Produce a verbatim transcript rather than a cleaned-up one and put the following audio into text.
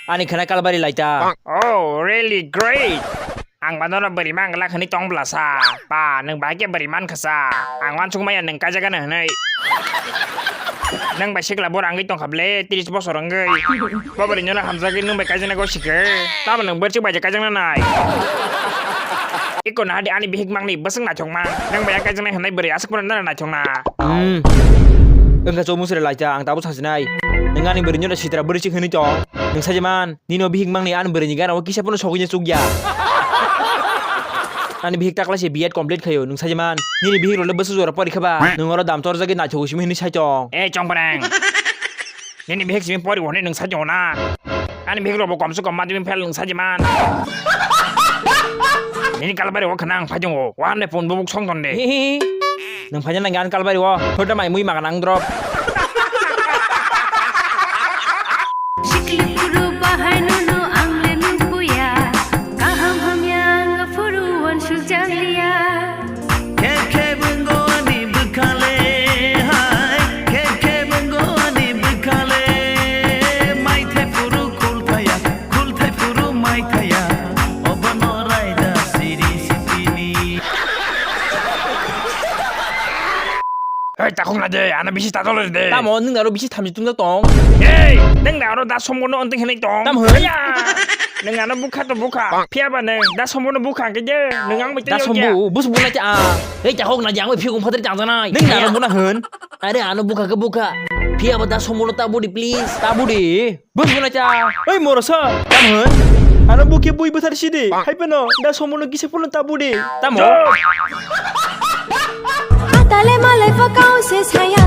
Ani khna kalbari laita. Oh, really great. Ang ba nono bwrwi mangla khani tong bla sa. Ba, nwng bahai khe bwrwi man kha sa. Ang wansuk maya nwng kaijagano hwnwi. Nwng bai sikla bor angwi tongkha ble, tris bosor wngwi. Bo bwrwi nono hamjagwi nwng bai kaijakna go sikhe. Tamo nwng bwrchik bai je kaijakna nai. Iko na hadi ani bihik mangni bwswk naithokma. Nwng bai ang kaijaknai hwnwi bwrwi aswk phano nono naithokna. Hmm. Wngkha chomung sere laita, ang tabuk sasinai. Nwng ani bwrwi nono sitra bwrwi chik hwnwi tong. Nwng sajeman, nini o bihik mangni ani bwrwini gana o kisa phano sogwi chukya. Ani bihik takla se B Ed complete khayo, nwng sajeman. Nini bihik role bwswk jora porikha ba, nwng oro dam torjagwi naithok simi hwnwi sai tong. Ei chongpreng. Nini bihik simi pori hwnwi nwng sai tong na. Ani bihik rokbo komse kom madhyamik fail nwng sajeman. Nini kalbari o khna ang phai tongo. Wa ne phone bubuk song ton de. Nwng phaina nangya ani kalbari o. Hoda mai mui maga nang drop. Sikli phuru bahai nono ang le nukhuya. Kaham hamya ang phuru wansuk jakliya. Khe khe bwngo ani bwkhale hai. Khe khe bwngo ani bwkhale. Maithai phuru khulthaya, khulthai phuru maithaya. Obono raida siri sipini. Hei, takhuk na de, ano bisi tatolo de. Tamo, nwng aro bisi thamchi tungda tong. Ei, nwng da aro da sombono onte khenai tong. Tam hwn. Aya! Nwng ano bukha to bukha. Phiya ba nwng da sombono bukha ke de, nwng ang bai Da tei sombo, yokya. Bus bunai ta. Ei, takhuk na de, ang bai phiyok phatri tang janai. Nwng da aro buna hwn. Are ano bukha ke bukha. Phiya ba da sombono ta budi, please. Ta budi. Bus guna cha. Oi morosa. Tam hwn. Ano bukhe bui bwthar sidi. Hai peno. Da somono kisa pulo ta budi. Tamo. Atale malai pakao se saya.